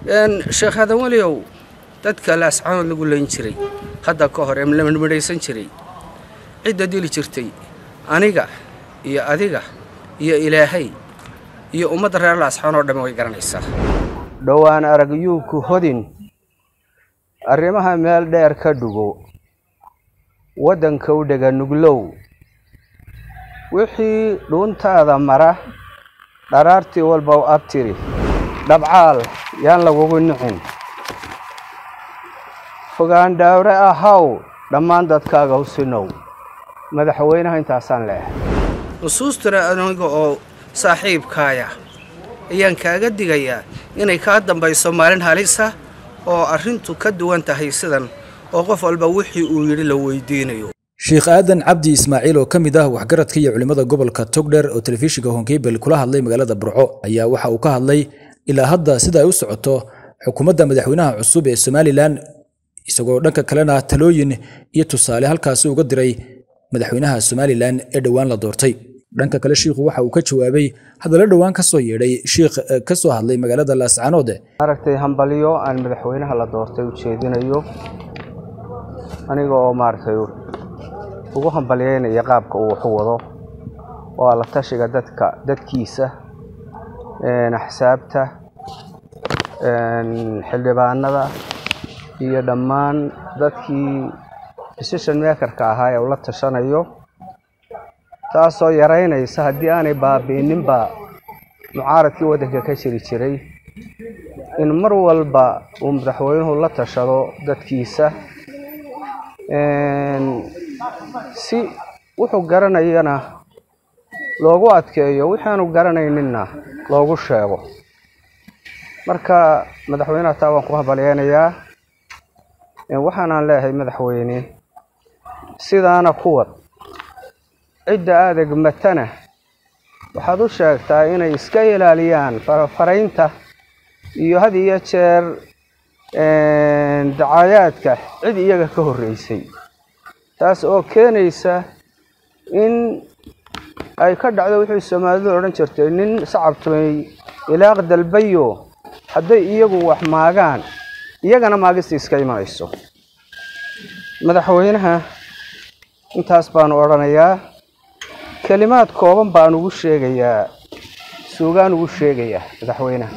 Sheekh Aadan Weliow, dadka Laascaanood lagu layn jiray hadda ka hor ee la midhmidhaysan jiray, cidda dili jirtay aniga iyo adiga iyo Ilaahay iyo ummadda reer Laascaanood oo dhammi way garanaysaa. Dhowaan aragyuu ku hodin, arrimaha meel dheer ka dhugo, waddanka u dhega nuglow, wixii dhuuntaada mara dharaartii walba u abtiri, dhabcaal yaan lagugu nicin, fogaan dhaawre ahaw, dhammaan dadkaaga u sinow. Madaxweynaha intaasaan leehay. Nusuustuna aniga oo saaxiibkaaya ayaan kaaga digayaa inay kaa dambayso maalin halisa oo arrintu ka duwan tahay sidan, oo qof walba wixii uu yidhi la weydiinayo. Sheekh Aadan Cabdi Ismaaciil oo ka mid ah waxgaradka iyo culimada gobolka Togdheer oo telefishinka Honkebel kula hadlay magaalada Burco ayaa waxa uu ka hadlay ilaa hadda sida ay u socoto xukuumadda madaxweynaha cusub ee Somaliland, isagoo dhanka kalena talooyin iyo tusaale halkaasi uga diray madaxweynaha Somaliland ee dhowaan la doortay. Dhanka kale, shiikhu waxa uu ka jawaabay hadallo dhowaan ka soo yeedhay shiikh ka soo hadlay magaalada Laascaanood. Maaragtay, hambalyo aan madaxweynaha la doortay u jeedinayo, aniga oo maaragtay ugu hambalyeynaya qaabka uu wax u wado oo la tashiga dadka, dadkiisa, axsaabta, xildhibaanada iyo dhammaan dadkii decision makerka ahaa ee uu la tashanayo, taasoo yaraynaysa haddii aanay baabi'ininba mucaaradkii waddanka ka jiri jiray, in mar walba uu madaxweynuhu la tashado dadkiisa si wuxuu garanayana loogu adkeeyo, wixii aanu garanayninna loogu sheego. Marka madaxweynaha taa waan ku hambalyeynayaa, waxaanaan leeyahay madaxweyne sidaana ku wad, cidda aada egmatana waxaad u sheegtaa inay iska ilaaliyaan farafaraynta iyo had iyo jeer dacaayaadka cid iyaga ka horreysay, taas oo keenaysa in ay ka dhacdo wixii Soomaalidu odhan jirtay nin sacabtumay ilaaq dalbayo, hadday iyagu wax maagaan iyagana maagista iska imanayso. Madaxweynaha intaas baanu odhanayaa. Kelimaad kooban baan ugu sheegayaa, suugaan ugu sheegayaa madaxweynaha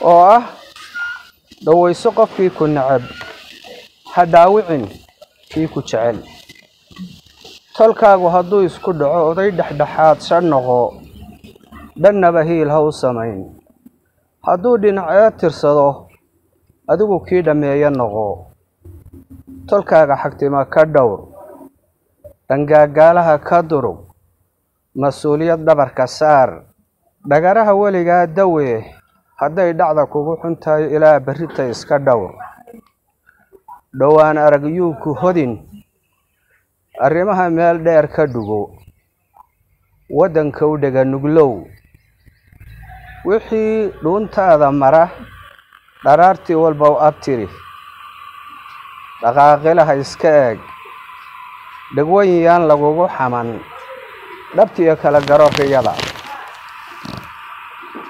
oo ah: dhowayso qofkii ku necab, ha dhaawicin kii ku jecel. Tolkaagu hadduu isku dhaco, oday dhexdhexaadsha noqo, dhannaba hiil ha u samayn. Hadduu dhinacee tirsado, adigu kii dhammeeya noqo. Tolkaaga xagtima ka dhowr, dhangaagaalaha ka durug, mas-uuliyad dhabarka saar, dhagaraha weligaa dawe. Hadday dhacda kugu xun tahay, ilaa berrita iska dhowr. Dhowaan aragyuu ku hodin, arrimaha meel dheer ka dhugo, waddanka u dhega nuglow, wixii dhuuntaada mara dharaartii walba u abtiri, dhaqaaqilaha iska eeg, dhegweyn yaan lagugu xaman, dhabtiyo kala garo riyada,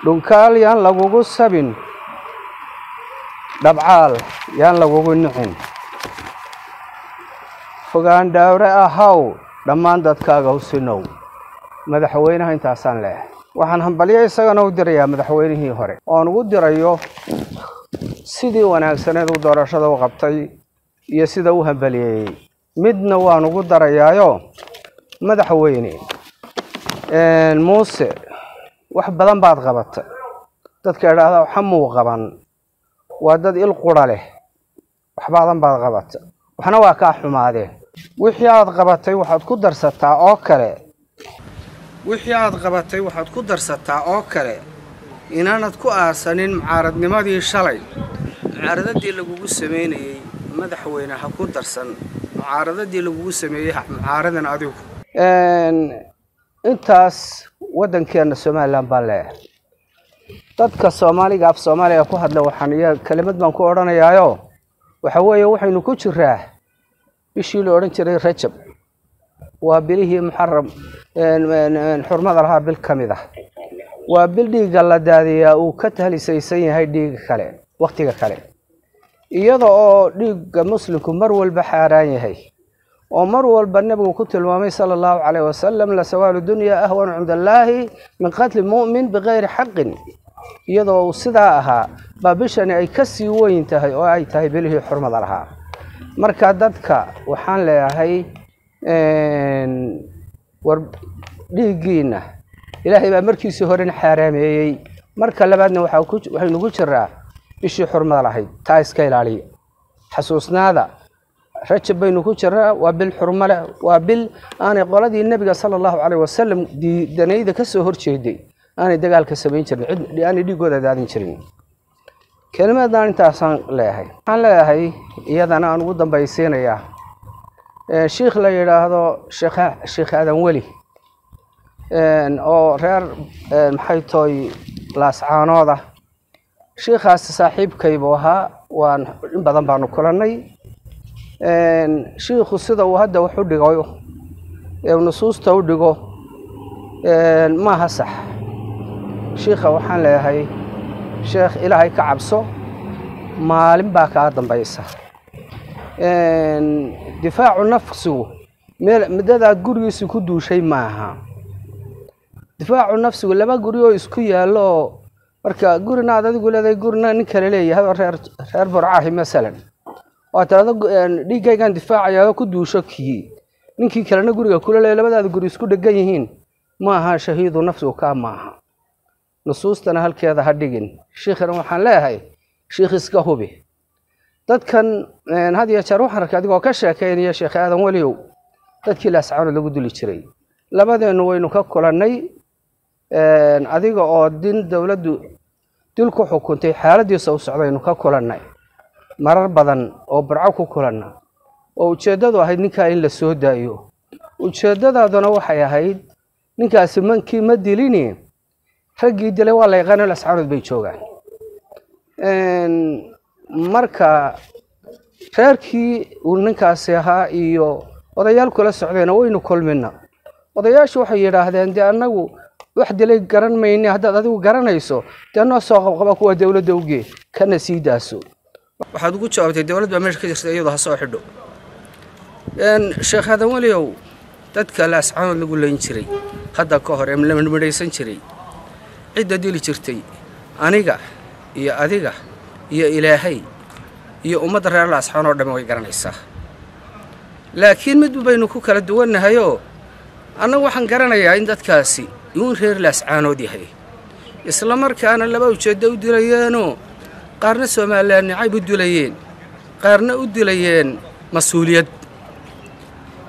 dhunkaal yaan lagugu sabin, dhabcaal yaan lagugu nicin, fogaan dhaawre ahaw, dhammaan dadkaaga u sinow. Madaxweynaha intaasaan leeyahay. Waxaan hambalyo isagana u dirayaa madaxweynihii hore, oon ugu dirayo sidii wanaagsaneed uu doorashada u qabtay iyo sida u hambaliyeeyey. Midna waan ugu darayaayo, madaxweyne Muuse, wax badan baad qabatay. Dadka idhaahda waxa muu qaban waa dad il qura leh. Wax badan baad qabatay, waxna waa kaa xumaadeen. Wixii aad qabatay waxaad ku darsataa oo kale, wixii aad qabatay waxaad ku darsataa oo kale inaanad ku aasanin mucaaradnimadii shalay, mucaaradadii lagugu sameynayey. Madaxweyne, ha ku darsan mucaaradadii lagugu sameeyey mucaaradan adigu. Intaas waddankeenna Somaliland baan leeyahay. Dadka Soomaaliga af Soomaaliga ku hadla waxaan iyo kelimad baan ku odhanayaayo, waxa weeye waxaynu ku jiraa bishii la odhan jiray Rajab, waa bilihii Muxaram xurmada lahaa bil ka mid ah. Waa bil dhiigga la daadiyaa uu ka tahlisaysan yahay dhiigga kale wakhtiga kale, iyada oo dhiigga muslimku mar walba xaaraan yahay, oo mar walba Nebigu ku tilmaamay sala Allahu calayhi wasalam: "La sawaalu dunya ahwanu cinda Allaahi min qatli mu'min bikayri xaqin." Iyadoo uu sidaa ahaa baa bishani ay ka sii weyn tahay oo ay tahay bilihii xurmada lahaa. Marka dadka waxaan leeyahay, war dhiiggiina Ilaahay baa markiisii horena xaaraameeyey, marka labaadna waxaynu ku jiraa bishii xurmada lahayd, taa iska ilaaliya. Xasuusnaada, Rajab baynu ku jiraa, waa bil xurmo leh, waa bil aanay qoladii Nebiga sala Allahu caleyh wasalam diidanayda ka soo horjeeday aanay dagaalka samayn jirin, cid aanay dhiiggooda daadin jirin. Kelimadan intaasaan leeyahay. Waxaan leeyahay iyadana aan ugu dambaysiinayaa shiikh la yidhaahdo Sheekh Aadan Weli oo reer maxay tooy Laascaanooda. Shiikhaasi saaxiibkay buu ahaa, waan in badan baanu kulannay. Shiikhu sida uu hadda wax u dhigo ee nusuusta u dhigo maaha sax. Shiikha waxaan leeyahay, sheekh, Ilaahay ka cabso, maalin baa kaa dambaysa. Difaacu nafsigu meel muddadaad gurigiisa ku duushay maaha. Difaacu nafsigu laba guri oo isku yaallo oo marka gurina aad adigu leedahay, gurina nin kale leeyahay oo reer Burcahi masalan, waa tirado dhiiggaygaan difaacayaa oo ku duusho kii ninkii kalena guriga kula leeyahay, labadaada guri isku dhegan yihiin, maaha shahiidu nafsigu kaa maaha. Nusuustana halkeeda ha dhigin. Shiikhana waxaan leeyahay, shiikh, iska hubi. Dadkan had iyo jeer waxaan arkay adigoo ka sheekaynaya, Sheekh Aadan Weliyow, dadkii Laascaanood lagu duli jiray. Labadeennu waynu ka kulannay adiga oo din dowladdu dil ku xukuntay xaaladiisa u socdaynu ka kulannay marar badan oo Burco ku kulanna, oo ujeeddadu ahayd ninkaa in la soo daayo. Ujeeddadaaduna waxay ahayd ninkaasi mankii ma dilini, raggii dilay waa la yaqaano, Laascaanood bay joogaan. Marka reerkii uu ninkaasi ahaa iyo odayaal kula socdayna waynu kulmina. Odayaashu waxay yidhaahdeen, dee annagu wax dilay garan mayne, haddaad adigu garanayso dee noo soo qabqaba kuwa dowladda ugee kana sii daaso. Waxaad ugu jawaabtay dowlad baa meesha ka jirta, iyadoo ha soo xidho. Sheekh Aadan Weliyow, dadka Laascaanood lagu layn jiray hadda ka hor ee la midhaysan jiray, cidda dili jirtay aniga iyo adiga iyo Ilaahay iyo ummadda reer Laascaan oo dhammi way garanaysaa. Laakiin mid baynu ku kala duwannahayoo, annagu waxaan garanayaa in dadkaasi uun reer Laascaanood yahay, isla markaana laba ujeeddo u dilayeenoo qaarna Somalilan nicayb u dilayeen, qaarna u dilayeen mas-uuliyad.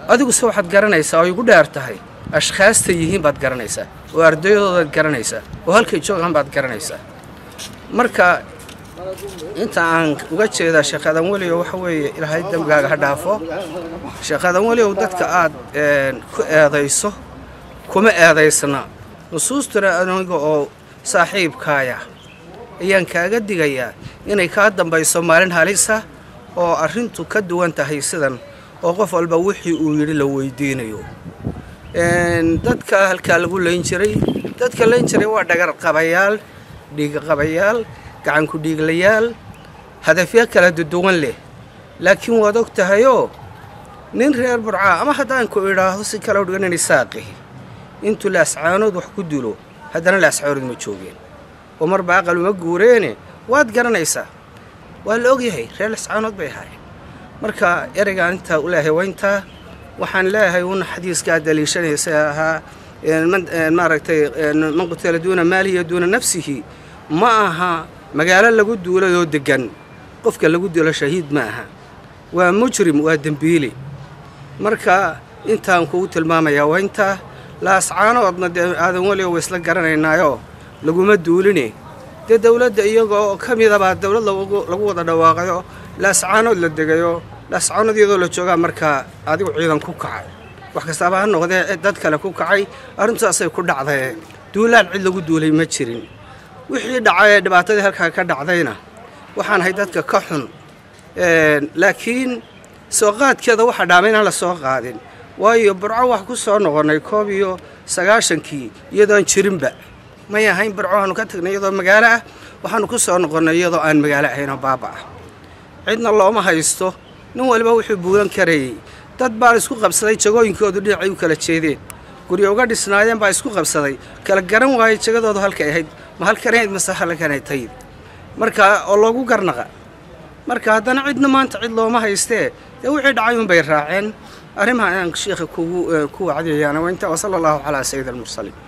Adiguse waxaad garanaysaa oo igu dheer tahay ashkhaasta yihiin baad garanaysaa, oo ardayadoodaad garanaysaa, oo halkay joogaan baad garanaysaa. Marka inta aan uga jeedaa, Sheekh Aadan Weliyow, waxa weeye Ilaahay dembigaaga ha dhaafo. Sheekh Aadan Weliyow, dadka aad ku eedayso kuma eedaysna. Nusuustuna aniga oo saaxiibkaaya ayaan kaaga digayaa inay kaa dambayso maalin halisa oo arrintu ka duwan tahay sidan, oo qof walba wixii uu yidhi la weydiinayo. Dadka halkaa lagu layn jiray, dadka layn jiray waa dhagar qabayaal, dhiig qabayaal, gacanku dhiiglayaal, hadafyo kala duwan leh. Laakiin waad og tahayoo nin reer Burcaa, ama haddaan ku idhaahdo si kale u dhigan, Isaaqi intuu Laascaanood wax ku dilo haddana Laascaanood ma joogeen oo marba aqal uma guureene. Waad garanaysaa, waa la ogyahay reer Laascaanood bay ahaayeen. Marka ereygaan intaa u leeyahay waa intaa. Waxaan leeyahay un xadiiskaa daliishanaysa ahaa maaragtay "Man qutila duuna maalihi duuna nafsihi", ma aha magaalo lagu duulay oo degan qofka lagu dilo shahiid ma aha, waa mujrim, waa dembiile. Marka intaan kugu tilmaamayaa waa intaa. Laascaanoodna dee Aadan Weligo way isla garanaynaayo laguma duuline, dee dowladda iyagoo ka midabaa dowlad lagu wada dhawaaqayo, Laascaanood la degayo. Laascaanood iyadoo la joogaa markaa adigu ciidan ku kacay, wax kastaaba ha noqdee dad kale ku kacay, arrintaasay ku dhacdaye duulaan cid lagu duulay ma jirin. Wixii dhacay ee dhibaatadii halkaa ka dhacdayna waxaan ahay dadka ka xun, laakiin soo qaadkeeda waxa dhaamay inaan la soo qaadin, waayo Burco wax ku soo noqonnay 91-kii iyadoon jirinba. May ahayn Burco waxaanu ka tagnay iyadoo magaalo ah, waxaanu ku soo noqonnay iyadoo aan magaalo ahayn oo baaba ah. Cidna looma haysto, nin waliba wuxuu buulan karayey. Dad baa isku qabsaday jagooyinkoodu dhinacay u kala jeedeen, guryo uga dhisnaayeen baa isku qabsaday, kala garan waayey jagadoodu halkay ahayd, ma halkanayd mase halkanay tayd, marka oo loogu garnaqa. Marka haddana cidna maanta cid looma haystee, dee wixii dhacay unbay raaceen. Arrimaha aan sheekha kugu ku wacdiyayaana waa intaa. Wasala allahu calaa sayid almursaliin.